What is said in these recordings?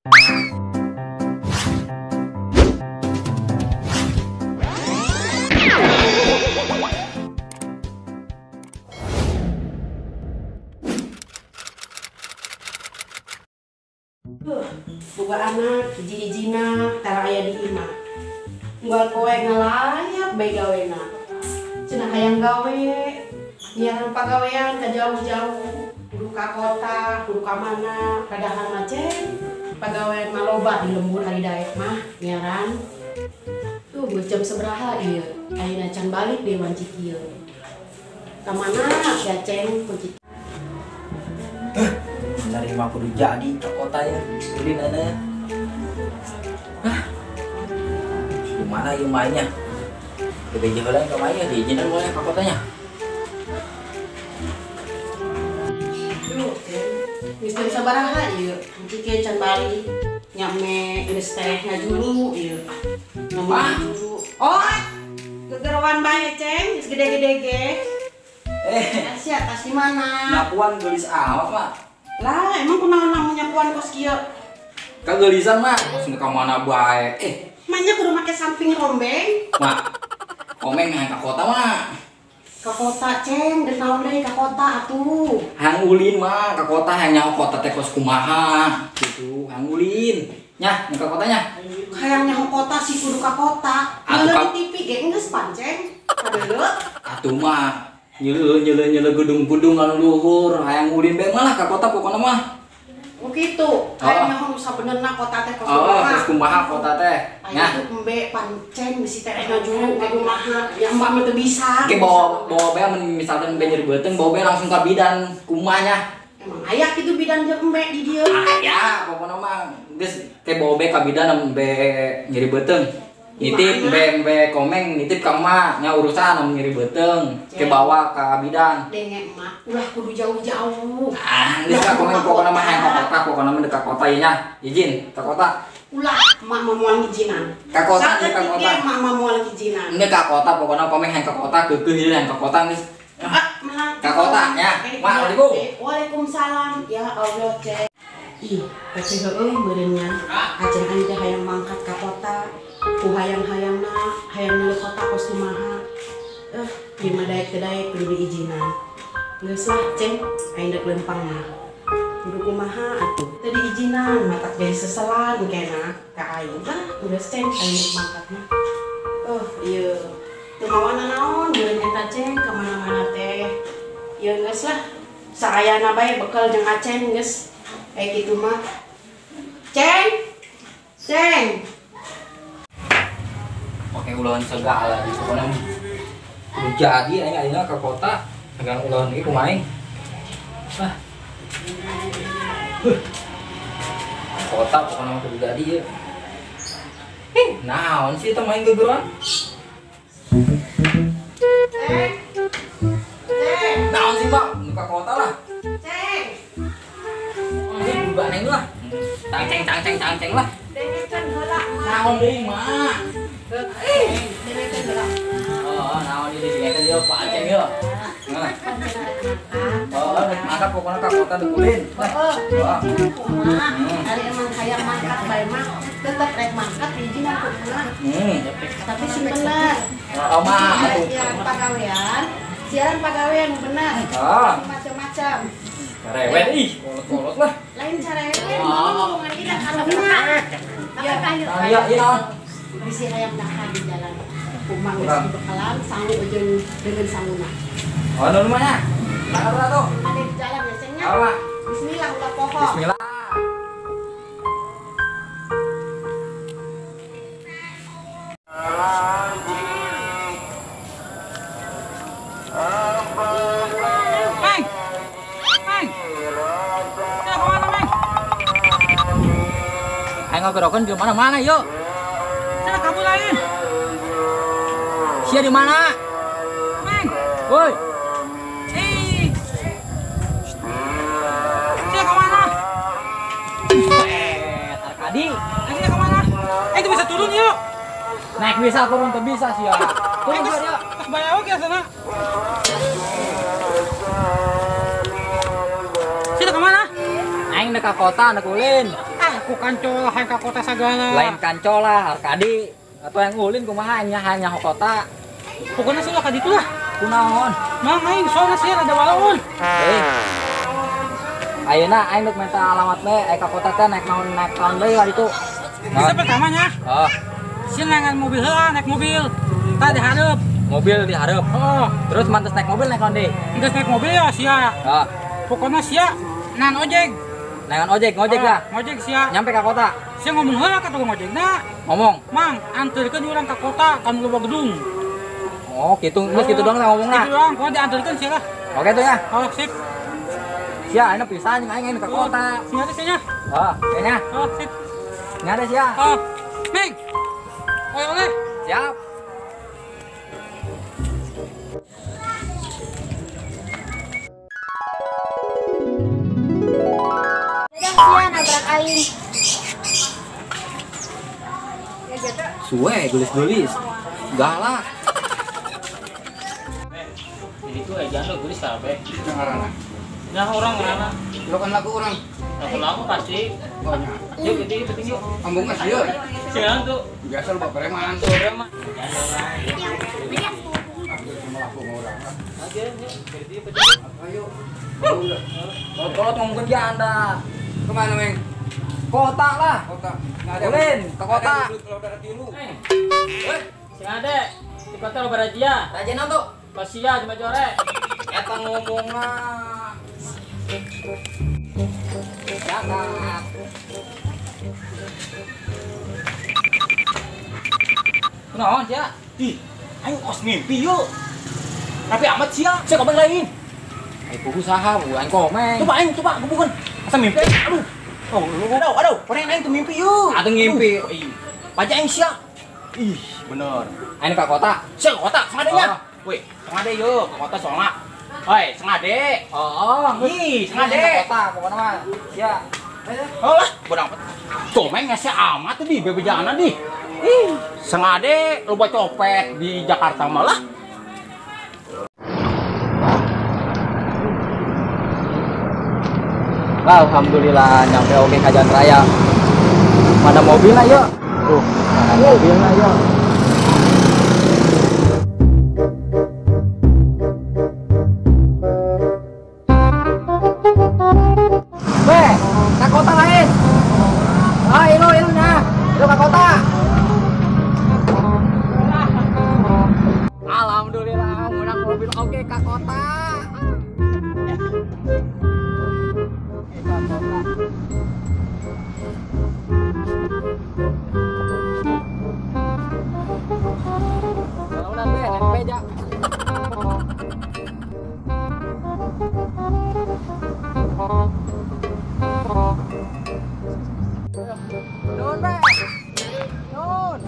Boga anak hiji-hijina tara aya di imah. Unggal poe ngalayap bae gawena. Cenah hayang gawe, nyiaran pagawean ka jauh-jauh, kudu ka kota, kudu ka mana, padahal mah cen pagawean mah loba di lembur hari daek mah nyiaran. Tuh geus jam sabaraha ieu, ayeuna can balik deui wanci kieu. Ka mana sia ceng kunci? Menerima kudu jadi ke kotanya ulin ana. Hah? Gimana ieu mainnya? Gede heula ka mainnya diizinan boleh ke kotanya. Duh, geus jam sabaraha ieu? Kunci kieu can balik. Nyame geus teh ngajulu ieu. Ngajulu. Oh, gegeroan bae ceng, geus gede-gede ge. Sia tas di mana? Nyapuan geulis amat, Mak. Lah, emang kunaon lamun nyapuan kos kieu? Kageulisan mah, langsung ka mana bae. Manya kudu make samping rombeng. Mak, komeng hayang ka kota mah. Ka kota ceng, deuk naon deui ka kota atuh. Hayang ulin mah, ka kota hayang nyaho kota teh kos kumaha gitu, hayang ulin. Nyah, ka kotanya. Hayang nyaho kota sih kudu ka kota. Ngeuleuh di TV ge geus panceng. Kadeuleuh. Atuh mah. Nyele gedung-gedung anu luhur, hayang ulin bae malah ka kota pokona mah. Oh kitu. Hayang nyaho nu sabenerna kota teh kos kumaha. Kos kumaha kota teh. Nya embe pancen bisi teh ngajuru ka kumaha. Ya mbak mah teu bisa. Ke bawa bae mun misalkan embe nyeri beuteung, bawa bae langsung ka bidan kumahnya. Emang aya kitu bidan jeung embe di dieu? Aya, pokona mah geus ke bawa bae ka bidan embe nyeri beuteung. Nitip embe komeng nitip ka emak nya urusan anu nyeri beuteung ke bawa ka bidan. Denge emak ulah kudu jauh-jauh. Ah, geus ka komeng pokona mah hayang ka kota, pokona mah deuk ka kota ieu nya. Izin ka kota. Ulah emak mah moal ngijinan. Ka kota ka kota. Emak mah moal ngijinan. Ini ka kota pokona komeng hayang ka kota keukeuh ieu hayang ka kota geus. Ka kota nya. Mak, Assalamualaikum. Waalaikumsalam. Ya Allah, Cek. Ih, pece heueuh meureun nya. Aceng aing teh hayang mangkat ka kota. Ku hayang-hayangna, hayang nilai kota kos kumaha. Ieu mah daek teu daek kudu diizinan. Geus lah, Ceng, aing deuk lempang mah. Kudu kumaha atuh? Teu diizinan, matak jadi seselan kena ka aing. Lah, geus Ceng, aing deuk mangkat mah. Oh, ieu. Teu mawana naon meureun eta Ceng ka mana-mana teh. Ieu geus lah. Saayana bae bekel jeung Aceng geus. Kayak gitu mah. Ceng. Ceng. Pakai ulahan segala di pokoknya kudu jadi aing ayeuna ka kota dengan ulahan ieu kumaha aing. Ah. Kota pokoknya kudu jadi ieu. Naon sih eta main gegeroan? Ceng. Ceng. Naon sih, Mbak? Nu ka kota lah. Ceng. Ini buka neng lah. Tangceng tangceng tangceng lah. Dengekeun heula. Naon deui, Mak? Dengekeun heula. Oh, naon ieu dengekeun ieu Pak Aceng ieu. Nah. Oh, mangkat pokona ka kota deuk ulin. Heeh. Ari emang hayang mangkat bae mah tetep rek mangkat diizinan ku emak. Tapi sing bener. Oh, mah atuh. Siaran pagawean bener. Ah. Macam-macam. Carewet ih, kolot-kolot lah. Lain carewet, mah ngomongan ieu kalebna. Ya, iya, iya naon? Bisi hayang dahar di jalan. Kumang geus dibekalan sangu jeung dengan sanguna. Oh, nu mah nya. Lah tuh. Ada di jalan ya, Ceng nya. Bismillah ulah poho. Bismillah. Meng. Meng. Sia kemana, Meng? Aing ngobrolkeun di mana-mana yuk. Sia kamu lain. Sia di mana? Meng. Woi. Sia kemana? Arkadi. Sia kemana? Itu bisa turun yuk. Naik bisa turun tuh bisa sih ya. Turun ya. Bayar oke sana. Sia kemana? Aing dek ka kota nek ulin. Ah, Aku kancol hayang ka kota sagala. Lain kancol lah, Arkadi atau yang ulin kumaha nya hayang nyaho kota. Pokoknya sih lah ka ditu lah. Kunaon? Mang aing soalna sih ada walaun. Eh. Ayeuna aing rek minta alamat we, aya ka kota teh naik naon deui ka ditu. Bisa pertamanya. Oh. Si nangan mobil heula, naik mobil. Tah dihareup. Mobil dihareup. Oh. Terus mantes naik mobil naik naon deui? Geus naik mobil ya sia. Heeh. Pokoknya sia nan ojek. Nangan ojek, ngojek lah. Ngojek sia. Nyampe ka kota. Sia ngomong heula ka tukang ojekna. Ngomong. Mang, anterkeun urang ka kota ka nu loba gedung. Oh, gitu. Geus kitu doang lah ngomongna. Kitu doang, pokoknya dianterkeun sia lah. Oke tuh ya. Oh, sip. Sia, ayeuna pisan jeung aing ka kota. Sia teh sia. Heeh, kayaknya. Oh, sip. Nya ada sia. Oh. Ming. Oleh-oleh. Siap. Sia nabrak aing. Suwe gelis-gelis. Galak. Jadi tuh aja lo gelis kabeh. Ngaranna. Nah, orang ngaranna. Lo kan lagu orang. Lagu pasti. Oh nya. Yuk gitu penting yuk. Ambung mah sieun. Sieun tuh. Biasa lo preman. Preman. Ayo. Kolot ngomong kerja Anda. Kemana, Meng? Kota lah. Kota. Nggak ada. Ulin, ke kota. Weh, sing ade. Di kota lo barajia. Raja naon tuh? Pasia cuma jore. Eta ngomongna. Jangan. Kunaon sia? Ih, aing kos mimpi yuk. Tapi amat sia, sia komeng lain. Aing pugu saha, aing komeng. Coba aing coba gebukeun. Asa mimpi aing, aduh. Oh, aduh, aduh, orang aing tuh mimpi yuk. Atuh ngimpi. Ih, pajak aing sia. Ih, bener. Aing ka kota. Sia ke kota, sengadenya. Weh, sengade yuk ke kota soalnya. Oi, sengade. Oh, ih, sengade. Ke kota pokoknya mah. Sia. Oh lah, bodoh amat. Komeng sia amat tuh di bebejana di. Ih, sengade loba copet di Jakarta malah. Alhamdulillah nyampe oke ke jalan raya. Mana mobilnya yuk? Tuh, mana mobilnya yuk? Weh, ke kota lain. Ah, ilu nah, ilu ke kota. Alhamdulillah, menang mobil oke ke kota. Nun, be. Nun.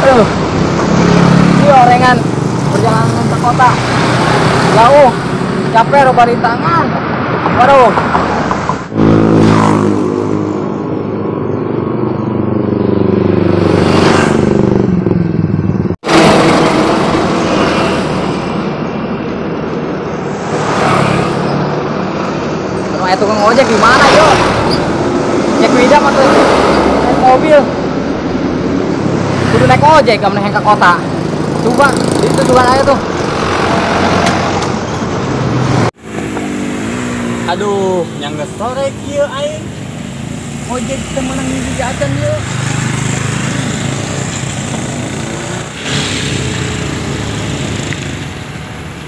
Aduh. Ini orengan perjalanan ke kota. Jauh, capek roba rintangan. Waduh. Tukang ojek di mana yo? Cek Widam atau naik mobil? Kudu naik ojek gak naik ke kota. Coba itu juga aja tuh. Aduh, yang geus sore kieu aing. Ojek teu meunang hiji acan ieu.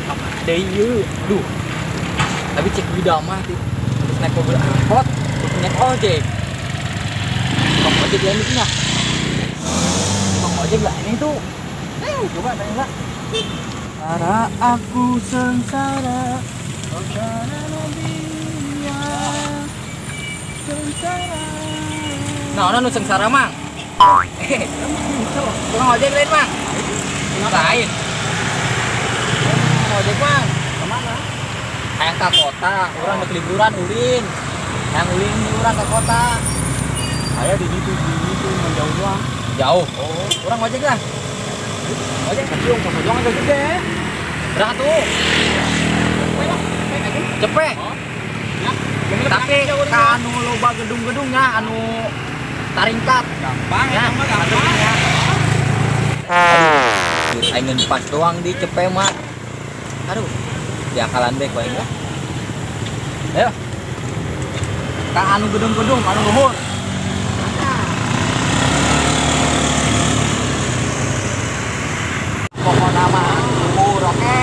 Apa deui ieu? Aduh. Tapi cek Widam mah tuh. Naik mobil angkot, terus naik ojek. Tukang ojek lain itu nah. Tukang ojek lah ini tuh. Coba tanya lah. Para aku sengsara, oh karena dia sengsara. Nah, orang nu sengsara mang. Tukang ojek lain mang. Lain. Tukang ojek mang. Kemana? Hayang ke kota, orang mau liburan ulin. Hayang ulin orang ke kota. Saya di situ Jauh doang. Jauh. Oh, urang ojek lah. Ojek cium kosong aja gede. Berapa tuh? Cepet. Tapi anu loba gedung-gedungnya anu taringkat. Gampang ya, gampang ya. Aduh, aing pas doang di cepet mah. Aduh, diakalan bae ku aing lah. Ayo. Ka anu gedung-gedung anu luhur. Pokokna mah luhur oke.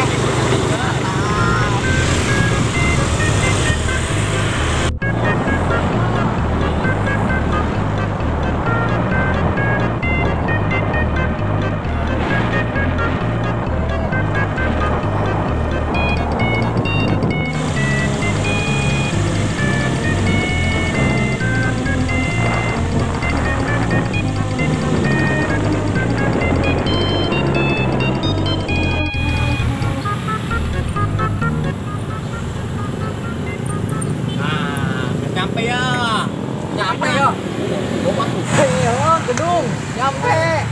Gedung nyampe.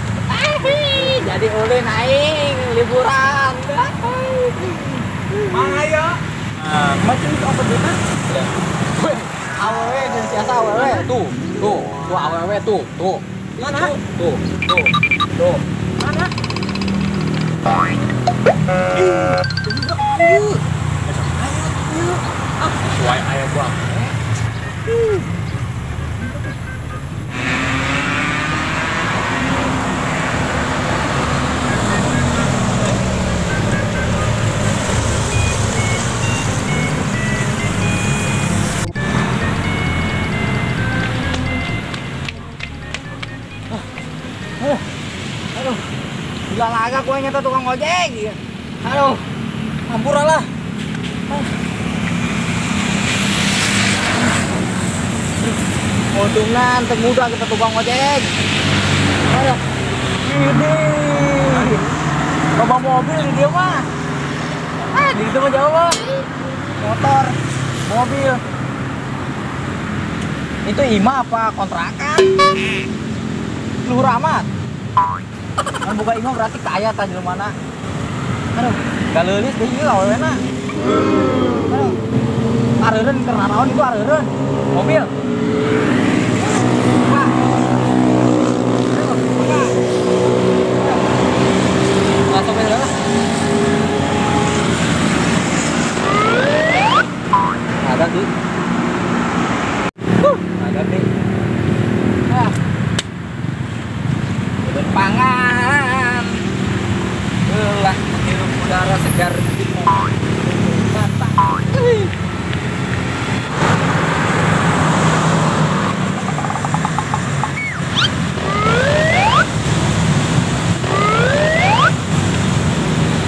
Jadi ulin aing liburan. Mang ayo. Macam itu apa duitnya? Awewe jeung siasa awewe tuh. Tuh, tuh awewe tuh, tuh. Mana? Tuh, tuh, tuh. Mana? Ah, sesuai aya gua. Aduh, gila laga gue nyata tukang ojek. Aduh, ampura lah. Untungan termuda kita tukang ojek. Aduh, ini bawa mobil di dia mah. Ah, di itu mah jauh mah. Motor, mobil. Itu ima apa kontrakan? Luhur amat. Kan buka imah berarti kaya tadi mana? Aduh, gak leulis deh ieu awewena. Aduh. Areureun keur naraon itu areureun. Mobil. Pak. Aduh, buka. Langsung aja lah. Ada di. Ada di. Ah. Pangan. Lah, menghirup udara segar di mata.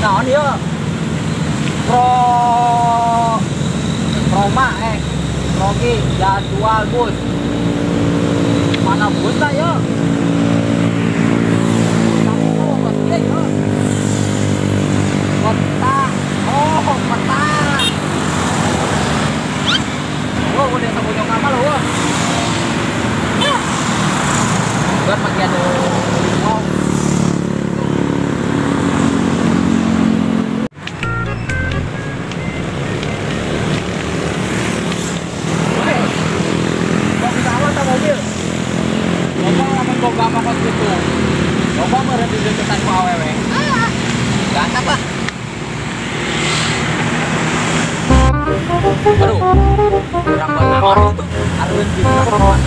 Nah, dia Pro Roma Rogi jadwal bus. Mana bus lah ya? Kota, oh kota. Oh, udah sampai kamar loh. Buat pagi ada. Kok bisa amat sama mobil? Loba lamun boga mah kos kitu. Loba meureun dideketan ku awewe. Ah, ganteng lah. Aduh, kurang naon itu, areueun di naon.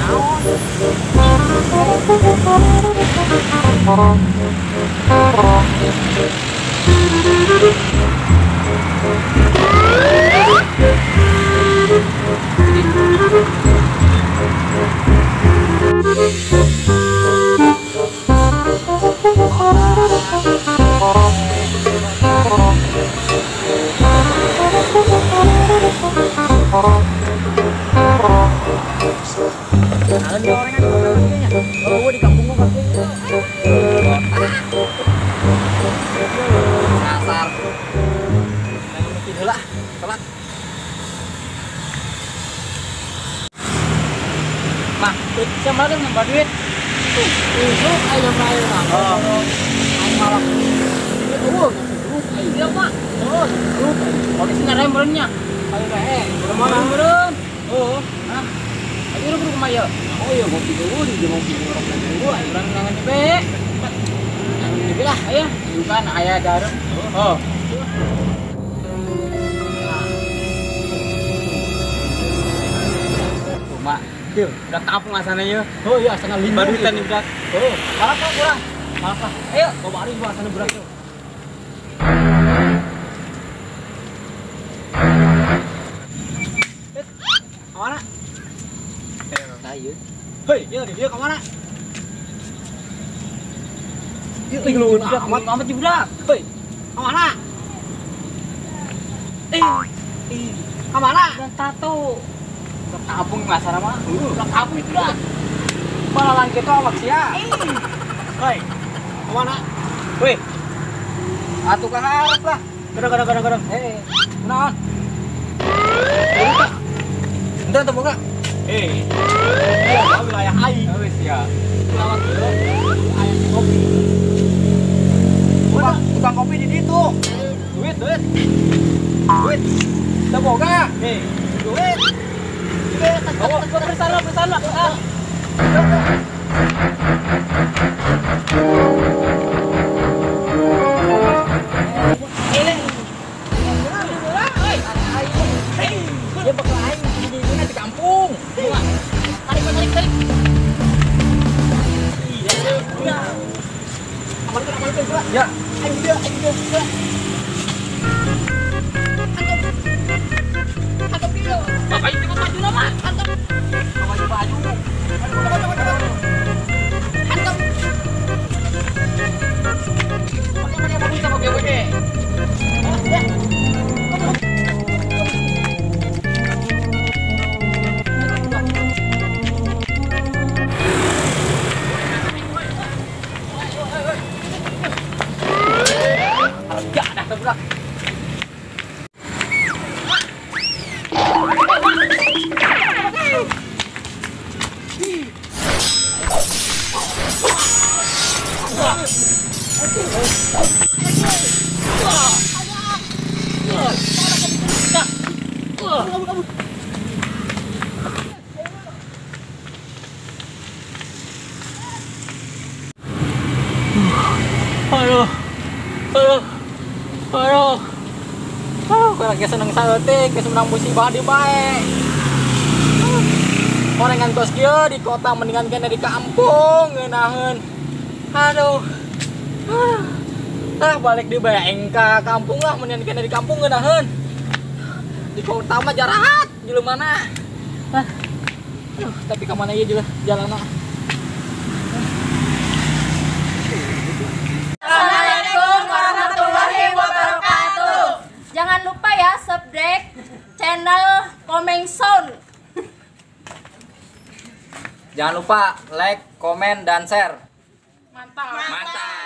Ada orang yang oh, di kampung gua kampung. Kasar. Lah, telat. Mah, duit sama kan nambah duit. Isuk ayo ayo mah. Oh. Aing malah. Eueuh, aing dia mah. Oh, grup. Polisi ngarem beureunya. Ayo bae. Mana beureun? Oh, hah. Ayo urang kumaha ieu? Oh iya ngopi dulu di ngopi ngerokok dulu ayo urang nangan be. Nangan be lah aya. Bukan aya garam. Oh. Mak, yeuh, udah kampung asana yeuh. Oh iya asana lima. Baru nih budak. Oh, kalah kok urang. Kalah. Ayo, bawa ari gua asana budak. Kemana? Hei, ya dia kemana? Yuk, lu amat amat di budak. Hei, kemana? Kemana? Dan tato. Udah kabung masalah mah. Udah kabung itu dah. Balalan kita awak sia. Hei, kemana? Weh, atuh ka harap lah. Kadang. Hei, kunaon? Entar teu boga. Eh, iya, wilayah aing. Wis ya. Lawat dulu. Aya kopi. Tukang kopi di ditu. Duit. Duit. Teu boga. Eh, duit. Oh, bersama. Ah. Ini. Dia bakal aing di kampung. Tarik. Iya. Aman gerak. Ya. Ayo dia. Antop dia. Bapak itu maju nama. Antop. Baju. Antop. Oke. Ya. Aduh. Kurang seneng saeutik, geus menang musibah di bae. Orengan kos kieu di kota mendingan kena di kampung ngeunaheun. Aduh. Ah, balik di bae aing ka kampung lah mendingan kena di kampung ngeunaheun. Di kota mah jarahat jelemana. Aduh, tapi ka mana ieu jalanna? Assalamualaikum warahmatullahi wabarakatuh. Jangan lupa ya subscribe channel Komeng Sound. Jangan lupa like, komen, dan share. Mantap. Mantap.